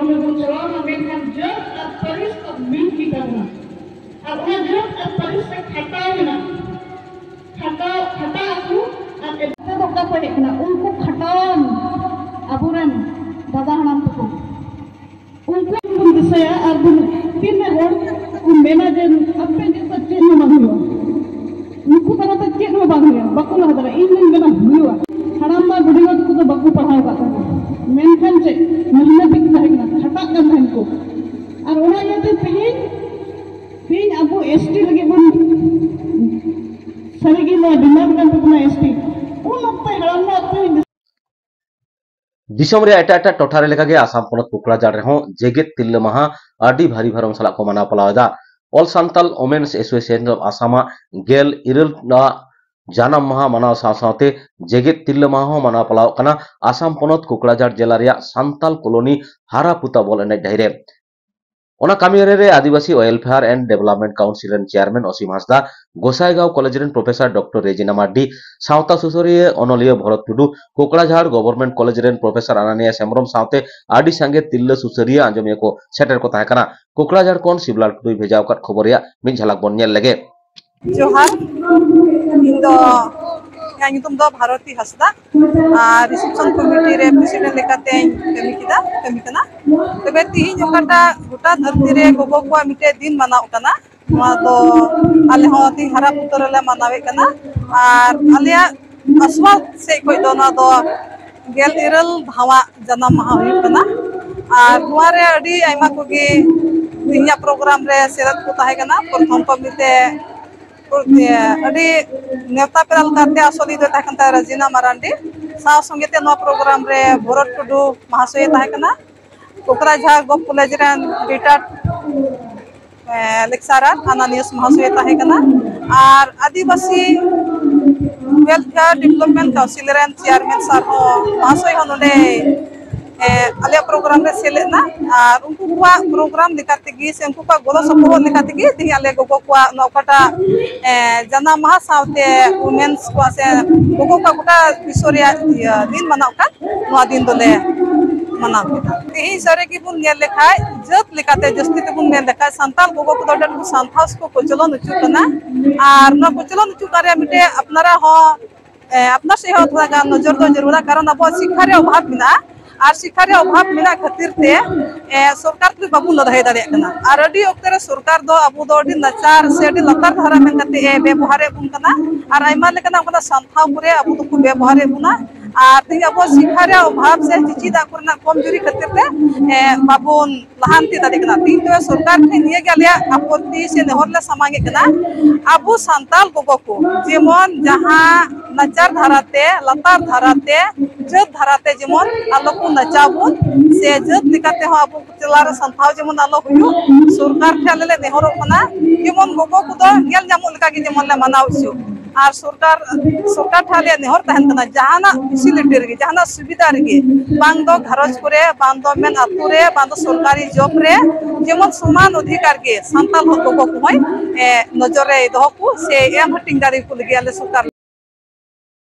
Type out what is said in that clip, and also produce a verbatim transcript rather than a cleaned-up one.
ᱚᱸᱰᱮ ᱵᱚᱱ ᱪᱟᱞᱟᱣᱱᱟ, ᱢᱮᱱᱠᱷᱟᱱ ᱡᱟᱹᱛ ᱟᱨ ᱯᱟᱹᱨᱤᱥ ᱫᱚ ᱢᱤᱫ ᱜᱮ ᱛᱟᱵᱚᱱᱟ᱾ ᱟᱨ ᱚᱱᱟ ᱡᱟᱹᱛ ᱟᱨ ᱯᱟᱹᱨᱤᱥ ᱨᱮ ᱠᱷᱟᱴᱟᱣ ᱢᱮᱱᱟᱜᱼᱟ, ᱠᱷᱟᱴᱟᱣ, ᱠᱷᱟᱴᱟᱜ ᱟᱠᱚ᱾ ᱟᱨ ᱮᱴᱟᱜ ᱫᱚ ᱚᱠᱟ ᱠᱷᱚᱱ ᱦᱮᱡ ᱠᱟᱱᱟ? ᱩᱱᱠᱩ ᱠᱷᱟᱴᱟᱣᱟᱱ ᱟᱵᱚᱨᱮᱱ ᱫᱟᱫᱟ ᱦᱟᱲᱟᱢ ᱛᱟᱠᱚ, ᱩᱱᱠᱩ ᱵᱚᱱ ᱫᱤᱥᱟᱹᱭᱟ᱾ ᱟᱨ ᱵᱚᱱ, ᱛᱤᱱᱨᱮ ᱦᱚᱲ ᱠᱚ ᱢᱮᱱᱟ ᱡᱮ ᱟᱯᱮ ᱡᱟᱹᱛ ᱫᱚ ᱪᱮᱫ ᱦᱚᱸ ᱵᱟᱝ ᱦᱩᱭᱩᱜᱼᱟ, ᱩᱱᱠᱩ ᱛᱟᱞᱟᱛᱮ ᱪᱮᱫ ᱦᱚᱸ ᱵᱟᱝ ᱦᱩᱭᱩᱜᱼᱟ, ᱵᱟᱠᱚ ᱞᱟᱦᱟ ᱫᱟᱲᱮᱭᱟᱜᱼᱟ᱾ ᱤᱧ ᱫᱚᱧ ᱢᱮᱱᱟ ᱦᱩᱭᱩᱜᱼᱟ᱾ ᱦᱟᱲᱟᱢ ᱵᱟ ᱵᱩᱰᱷᱤ ᱜᱚ ᱛᱟᱠᱚ ᱫᱚ ᱵᱟᱠᱚ ᱯᱟᱲᱦᱟᱣ ᱟᱠᱟᱫ ᱛᱟᱦᱮᱱᱟ, ᱢᱮᱱᱠᱷᱟᱱ ᱪᱮᱫ ᱢᱮᱦᱱᱚᱛ ᱛᱮᱠᱚ ᱛᱟᱦᱮᱸ ᱠᱟᱱᱟ, ᱠᱷᱟᱴᱟᱜ ᱠᱟᱱ ᱛᱟᱦᱮᱱ ᱠᱚ᱾ ᱟᱨ ᱚᱱᱟ ᱤᱭᱟᱹᱛᱮ ᱛᱮᱦᱮᱧ, ᱛᱮᱦᱮᱧ ᱟᱵᱚ ᱮᱥ ᱴᱤ ᱞᱟᱹᱜᱤᱫ ᱵᱚᱱ, ᱥᱟᱹᱨᱤᱜᱮ ᱱᱚᱣᱟ ᱰᱤᱢᱟᱱᱰ ᱠᱟᱱ ᱛᱟᱵᱚᱱᱟ ᱮᱥ ᱴᱤ᱾ ᱩᱱ ᱚᱠᱛᱮ ᱦᱟᱲᱟᱢ ᱵᱟ ᱚᱠᱛᱮ ᱫᱤᱥᱚᱢ ᱨᱮᱭᱟᱜ ᱮᱴᱟᱜ ᱮᱴᱟᱜ ᱴᱚᱴᱷᱟ ᱨᱮ ᱞᱮᱠᱟᱜᱮ ᱟᱥᱟᱢ ᱯᱚᱱᱚᱛ ᱠᱳᱠᱲᱟᱡᱟᱲ ᱨᱮᱦᱚᱸ ᱡᱮᱜᱮᱛ ᱛᱤᱨᱞᱟᱹ ᱢᱟᱦᱟ ᱟᱹᱰᱤ ᱵᱷᱟᱹᱨᱤ ᱵᱷᱟᱨᱚᱢ ᱥᱟᱞᱟᱜ ᱠᱚ ᱢᱟᱱᱟᱣ ᱯᱟᱞᱟᱣ ᱮᱫᱟ᱾ All Santal Women's Association of Assam ᱟᱜ ᱜᱮᱞ ᱤᱨᱟᱹᱞ ᱟᱜ ᱡᱟᱱᱟᱢ ᱢᱟᱦᱟ ᱢᱟᱱᱟᱣ ᱥᱟᱶ ᱥᱟᱶᱛᱮ ᱡᱮᱜᱮᱛ ᱛᱤᱨᱞᱟᱹ ᱢᱟᱦᱟ ᱦᱚᱸ ᱢᱟᱱᱟᱣ ᱯᱟᱞᱟᱣᱚᱜ ᱠᱟᱱᱟ᱾ ᱟᱥᱟᱢ ᱯᱚᱱᱚᱛ ᱠᱳᱠᱲᱟᱡᱟᱲ ᱡᱮᱞᱟ ᱨᱮᱭᱟᱜ ᱥᱟᱱᱛᱟᱞ ᱠᱚᱞᱳᱱᱤ ᱦᱟᱨᱟ ᱯᱩᱛᱟ ᱵᱚᱞ ᱮᱱᱮᱡ ᱰᱟᱹᱦᱤ ᱨᱮ᱾ ᱚᱱᱟ ᱠᱟᱹᱢᱤ ᱦᱚᱨᱟ ᱨᱮ ᱟᱹᱫᱤᱵᱟᱹᱥᱤ Welfare and Development Council ᱨᱮᱱ ᱪᱮᱭᱟᱨᱢᱮᱱ ᱚᱥᱤᱢ ᱦᱟᱸᱥᱫᱟ, ᱜᱚᱥᱟᱭᱜᱟᱸᱣ ᱠᱚᱞᱮᱡᱽ ᱨᱮᱱ ᱯᱨᱚᱯᱷᱮᱥᱚᱨ ᱰᱚᱠᱴᱚᱨ ᱨᱮᱡᱤᱱᱟ ᱢᱟᱨᱰᱤ, ᱥᱟᱶᱛᱟ ᱥᱩᱥᱟᱹᱨᱤᱭᱟᱹ ᱚᱱᱚᱞᱤᱭᱟᱹ ᱵᱷᱚᱨᱚᱛ ᱴᱩᱰᱩ, ᱠᱳᱠᱲᱟᱡᱷᱟᱲ ᱜᱚᱵᱷᱚᱨᱱᱢᱮᱱᱴ ᱠᱚᱞᱮᱡᱽ ᱨᱮᱱ ᱯᱨᱚᱯᱷᱮᱥᱚᱨ ᱟᱱᱟᱱᱤᱭᱟᱥ ᱦᱮᱢᱵᱨᱚᱢ ᱥᱟᱶᱛᱮ ᱟᱹᱰᱤ ᱥᱟᱸᱜᱮ ᱛᱤᱨᱞᱟᱹ ᱥᱩᱥᱟᱹᱨᱤᱭᱟᱹ ᱟᱸᱡᱚᱢᱤᱭᱟᱹ ᱠᱚ ᱥᱮᱴᱮᱨ ᱠᱚ ᱛᱟᱦᱮᱸ ᱠᱟᱱᱟ᱾ ᱠᱳᱠᱲᱟᱡᱷᱟᱲ ᱠᱷᱚᱱ ᱥᱤᱵᱞᱟᱞ ᱴᱩᱰᱩᱭ ᱵᱷᱮᱡᱟ ᱟᱠᱟᱫ ᱠᱷᱚᱵᱚᱨ ᱨᱮᱭᱟᱜ ᱢᱤᱫ ᱡᱷᱟᱞᱟᱠ ᱵᱚᱱ ᱧᱮᱞ ᱞᱮᱜᱮ᱾ ᱡᱚᱦᱟᱨ, ᱤᱧ ᱫᱚ, ᱤᱧᱟᱹᱜ ᱧᱩᱛᱩᱢ ᱫᱚ ᱵᱷᱟᱨᱚᱛᱤ ᱦᱟᱸᱥᱫᱟ ᱟᱨ ᱨᱤᱥᱮᱯᱥᱚᱱ ᱠᱚᱢᱤᱴᱤ ᱨᱮ ᱯᱨᱮᱥᱤᱰᱮᱱᱴ ᱞᱮᱠᱟᱛᱮᱧ ᱠᱟᱹᱢᱤ ᱠᱮᱫᱟ, ᱠᱟᱹᱢᱤ ᱠᱟᱱᱟ᱾ ᱛᱚᱵᱮ ᱛᱤᱦᱤᱧ ᱚᱠᱟᱴᱟᱜ ᱜᱚᱴᱟ ᱫᱷᱟᱹᱨᱛᱤ ᱨᱮ ᱜᱚᱜᱚ ᱠᱚᱣᱟᱜ ᱢᱤᱫᱴᱮᱡ ᱫᱤᱱ ᱢᱟᱱᱟᱣ ᱠᱟᱱᱟ, ᱱᱚᱣᱟ ᱫᱚ ᱟᱞᱮ ᱦᱚᱸ ᱛᱤᱦᱤᱧ ᱦᱟᱨᱟ ᱯᱩᱛᱟᱹ ᱨᱮᱞᱮ ᱢᱟᱱᱟᱣᱮᱫ ᱠᱟᱱᱟ᱾ ᱟᱨ ᱟᱞᱮᱭᱟᱜ ᱟᱥᱣᱟᱫ ᱥᱮᱫ ᱠᱷᱚᱱ ᱫᱚ ᱱᱚᱣᱟ ᱫᱚ ᱜᱮᱞ ᱤᱨᱟᱹᱞ ᱫᱷᱟᱣᱟᱜ ᱡᱟᱱᱟᱢ ᱢᱟᱦᱟ ᱦᱩᱭᱩᱜ ᱠᱟᱱᱟ᱾ ᱟᱨ ᱱᱚᱣᱟ ᱨᱮ ᱟᱹᱰᱤ ᱟᱭᱢᱟ ᱠᱚᱜᱮ ᱛᱮᱦᱮᱧᱟᱜ ᱯᱨᱳᱜᱨᱟᱢ ᱨᱮ ᱥᱮᱞᱮᱫ ᱠᱚ ᱛᱟᱦᱮᱸ ᱠᱟᱱᱟ᱾ ᱯᱨᱚᱛᱷᱚᱢ ᱠᱚᱢᱤᱴᱤ ᱟᱹᱰᱤ ᱱᱮᱣᱛᱟ ᱯᱮᱲᱟ ᱞᱮᱠᱟᱛᱮ ᱟᱥᱚᱞᱤ ᱫᱚ ᱛᱟᱦᱮᱸ ᱠᱟᱱ ᱛᱟᱭᱟ ᱨᱟᱡᱤᱱᱟ ᱢᱟᱨᱟᱱᱰᱤ, ᱥᱟᱶ ᱥᱚᱸᱜᱮ ᱛᱮ ᱱᱚᱣᱟ ᱯᱨᱳᱜᱨᱟᱢ ᱨᱮ ᱵᱷᱚᱨᱚᱛ ᱴᱩᱰᱩ ᱢᱟᱦᱟᱥᱚᱭᱮ ᱛᱟᱦᱮᱸ ᱠᱟᱱᱟ, ᱠᱳᱠᱲᱟᱡᱷᱟᱲ ᱜᱚᱵᱷ ᱠᱚᱞᱮᱡᱽ ᱨᱮᱱ ᱨᱤᱴᱟᱭᱟᱨᱰ ᱞᱮᱠᱪᱟᱨᱟᱨ ᱟᱱᱟᱱᱤᱭᱟᱥ ᱢᱚᱦᱟᱥᱚᱭ ᱛᱟᱦᱮᱸ ᱠᱟᱱᱟ, ᱟᱨ ᱟᱹᱫᱤᱵᱟᱹᱥᱤ ᱣᱮᱞᱯᱷᱮᱭᱟᱨ ᱰᱮᱵᱷᱞᱚᱯᱢᱮᱱᱴ ᱠᱟᱣᱩᱱᱥᱤᱞ ᱨᱮᱱ ᱪᱮᱭᱟᱨᱢᱮᱱ ᱥᱟᱨ ᱦᱚᱸ, ᱢᱚᱦᱟᱥᱚᱭ ᱦᱚᱸ ᱱᱚᱰᱮ, ᱮ, ᱟᱞᱮᱭᱟᱜ ᱯᱨᱳᱜᱨᱟᱢ ᱨᱮ ᱥᱮᱞᱮᱫ ᱮᱱᱟ᱾ ᱟᱨ ᱩᱱᱠᱩ ᱠᱚᱣᱟᱜ ᱯᱨᱳᱜᱨᱟᱢ ᱞᱮᱠᱟ ᱛᱮᱜᱮ ᱥᱮ ᱩᱱᱠᱩ ᱠᱚᱣᱟᱜ ᱜᱚᱲᱚ ᱥᱚᱯᱚᱦᱚᱫ ᱞᱮᱠᱟ ᱛᱮᱜᱮ ᱛᱮᱦᱮᱧ ᱟᱞᱮ ᱜᱚᱜᱚ ᱠᱚᱣᱟᱜ ᱱᱚᱣᱟ ᱚᱠᱟᱴᱟᱜ, ᱮ, ᱡᱟᱱᱟᱢ ᱢᱟᱦᱟ ᱥᱟᱶᱛᱮ ᱣᱩᱢᱮᱱᱥ ᱠᱚᱣᱟᱜ ᱥᱮ ᱜᱚᱜᱚ ᱠᱚᱣᱟᱜ ᱜᱚᱴᱟ ᱵᱤᱥᱥᱚ ᱨᱮᱭᱟᱜ, ᱤᱭᱟᱹ, ᱫᱤᱱ ᱢᱟᱱᱟᱣ ᱠᱟᱱ, ᱱᱚᱣᱟ ᱫᱤᱱ ᱫᱚᱞᱮ ᱢᱟᱱᱟᱣ ᱠᱮᱫᱟ᱾ ᱛᱮᱦᱮᱧ ᱥᱟᱹᱨᱤ ᱜᱮᱵᱚᱱ ᱧᱮᱞ ᱞᱮᱠᱷᱟᱡ, ᱡᱟᱹᱛ ᱞᱮᱠᱟᱛᱮ ᱡᱟᱹᱥᱛᱤ ᱛᱮᱵᱚᱱ ᱧᱮᱞ ᱞᱮᱠᱷᱟᱡ, ᱥᱟᱱᱛᱟᱞ ᱜᱚᱜᱚ ᱠᱚᱫᱚ ᱟᱹᱰᱤ ᱟᱸᱴ ᱠᱚ ᱥᱟᱱᱛᱷᱟᱥ ᱠᱚ ᱠᱚᱪᱞᱚᱱ ᱦᱚᱪᱚᱜ ᱠᱟᱱᱟ᱾ ᱟᱨ ᱱᱚᱣᱟ ᱠᱚᱪᱞᱚᱱ ᱦᱚᱪᱚᱜ ᱠᱟᱱ ᱨᱮᱭᱟᱜ ᱢᱤᱫᱴᱮᱡ ᱟᱯᱱᱟᱨᱟᱜ ᱦᱚᱸ, ᱮ, ᱟᱯᱱᱟᱨ ᱥᱮᱫ ᱦᱚᱸ ᱛᱷᱚᱲᱟ ᱜᱟᱱ ᱱᱚᱡᱚᱨ ᱫᱚ ᱡᱟᱹᱨᱩᱲᱟ, ᱠᱟᱨᱚᱱ ᱟᱵᱚᱣᱟᱜ ᱥᱤᱠᱠᱷᱟ ᱨᱮᱭᱟᱜ ᱚᱵᱷᱟᱵ ᱢᱮᱱᱟᱜᱼᱟ᱾ ᱟᱨ ᱥᱤᱠᱠᱷᱟ ᱨᱮᱭᱟᱜ ᱚᱵᱷᱟᱵ ᱢᱮᱱᱟᱜ ᱠᱷᱟᱹᱛᱤᱨ ᱛᱮ, ᱮ, ᱥᱚᱨᱠᱟᱨ ᱛᱩᱞᱩᱡ ᱵᱟᱵᱚᱱ ᱞᱟᱹᱲᱦᱟᱹᱭ ᱫᱟᱲᱮᱭᱟᱜ ᱠᱟᱱᱟ᱾ ᱟᱨ ᱟᱹᱰᱤ ᱚᱠᱛᱮ ᱨᱮ ᱥᱚᱨᱠᱟᱨ ᱫᱚ ᱟᱵᱚ ᱫᱚ ᱟᱹᱰᱤ ᱱᱟᱪᱟᱨ ᱥᱮ ᱟᱹᱰᱤ ᱞᱟᱛᱟᱨ ᱫᱷᱟᱨᱟ ᱢᱮᱱ ᱠᱟᱛᱮ ᱮ ᱵᱮᱵᱚᱦᱟᱨᱮᱫ ᱵᱚᱱ ᱠᱟᱱᱟ᱾ ᱟᱨ ᱟᱭᱢᱟ ᱞᱮᱠᱟᱱᱟᱜ ᱚᱱᱠᱟᱱᱟᱜ ᱥᱟᱱᱛᱷᱟᱣ ᱠᱚᱨᱮ ᱟᱵᱚ ᱫᱚᱠᱚ ᱵᱮᱵᱚᱦᱟᱨᱮᱫ ᱵᱚᱱᱟ᱾ ᱟᱨ ᱛᱮᱦᱮᱧ ᱟᱵᱚᱣᱟᱜ ᱥᱤᱠᱠᱷᱟ ᱨᱮᱭᱟᱜ ᱚᱵᱷᱟᱵ ᱥᱮ ᱪᱮᱪᱮᱫᱟᱜ ᱠᱚᱨᱮᱱᱟᱜ ᱠᱚᱢᱡᱩᱨᱤ ᱠᱷᱟᱹᱛᱤᱨ ᱛᱮ, ᱮ, ᱵᱟᱵᱚᱱ ᱞᱟᱦᱟᱱᱛᱤ ᱫᱟᱲᱮ ᱠᱟᱱᱟ᱾ ᱛᱮᱦᱮᱧ ᱛᱚᱵᱮ ᱥᱚᱨᱠᱟᱨ ᱴᱷᱮᱱ ᱱᱤᱭᱟᱹ ᱜᱮ ᱟᱞᱮᱭᱟᱜ ᱟᱯᱚᱛᱛᱤ ᱥᱮ ᱱᱮᱦᱚᱨ ᱞᱮ ᱥᱟᱢᱟᱝ ᱮᱫ ᱠᱟᱱᱟ, ᱟᱵᱚ ᱥᱟᱱᱛᱟᱞ ᱜᱚᱜᱚ ᱠᱚ ᱡᱮᱢᱚᱱ ᱡᱟᱦᱟᱸ ᱱᱟᱪᱟᱨ ᱫᱷᱟᱨᱟᱛᱮ, ᱞᱟᱛᱟᱨ ᱫᱷᱟᱨᱟᱛᱮ, ᱡᱟᱹᱛ ᱫᱷᱟᱨᱟᱛᱮ ᱡᱮᱢᱚᱱ ᱟᱞᱚ ᱠᱚ ᱱᱟᱪᱟᱣ ᱵᱚᱱ, ᱥᱮ ᱡᱟᱹᱛ ᱞᱮᱠᱟ ᱛᱮᱦᱚᱸ ᱟᱵᱚ ᱪᱟᱞᱟᱣ ᱨᱮ ᱥᱟᱱᱛᱷᱟᱣ ᱡᱮᱢᱚᱱ ᱟᱞᱚ ᱦᱩᱭᱩᱜ, ᱥᱚᱨᱠᱟᱨ ᱴᱷᱮᱱ ᱟᱞᱮ ᱞᱮ ᱱᱮᱦᱚᱨᱚᱜ ᱠᱟᱱᱟ, ᱡᱮᱢᱚᱱ ᱜᱚᱜᱚ ᱠᱚᱫᱚ ᱧᱮᱞ ᱧᱟᱢᱚᱜ ᱞᱮᱠᱟ ᱜᱮ ᱡᱮᱢᱚᱱ ᱞᱮ ᱢᱟᱱᱟᱣ ᱦᱚᱪᱚ᱾ ᱟᱨ ᱥᱚᱨᱠᱟᱨ, ᱥᱚᱨᱠᱟᱨ ᱴᱷᱮᱱ ᱟᱞᱮᱭᱟᱜ ᱱᱮᱦᱚᱨ ᱛᱟᱦᱮᱱ ᱠᱟᱱᱟ, ᱡᱟᱦᱟᱱᱟᱜ ᱯᱷᱮᱥᱤᱞᱤᱴᱤ ᱨᱮᱜᱮ, ᱡᱟᱦᱟᱱᱟᱜ ᱥᱩᱵᱤᱫᱷᱟ ᱨᱮᱜᱮ, ᱵᱟᱝ ᱫᱚ ᱜᱷᱟᱨᱚᱸᱡᱽ ᱠᱚᱨᱮ, ᱵᱟᱝ ᱫᱚ ᱢᱮᱱ ᱟᱹᱛᱩ ᱨᱮ, ᱵᱟᱝ ᱫᱚ ᱥᱚᱨᱠᱟᱨᱤ ᱡᱚᱵ ᱨᱮ, ᱡᱮᱢᱚᱱ ᱥᱚᱢᱟᱱ ᱚᱫᱷᱤᱠᱟᱨ ᱜᱮ ᱥᱟᱱᱛᱟᱞ ᱦᱚᱲ ᱜᱚᱜᱚ ᱠᱚᱦᱚᱸᱭ, ᱮ, ᱱᱚᱡᱚᱨ ᱨᱮ ᱫᱚᱦᱚ ᱠᱚ ᱥᱮ ᱮᱢ ᱦᱟᱹᱴᱤᱧ ᱫᱟᱲᱮ ᱠᱚ ᱞᱟᱹᱜᱤᱫ ᱟᱞᱮ ᱥᱚᱨᱠᱟᱨ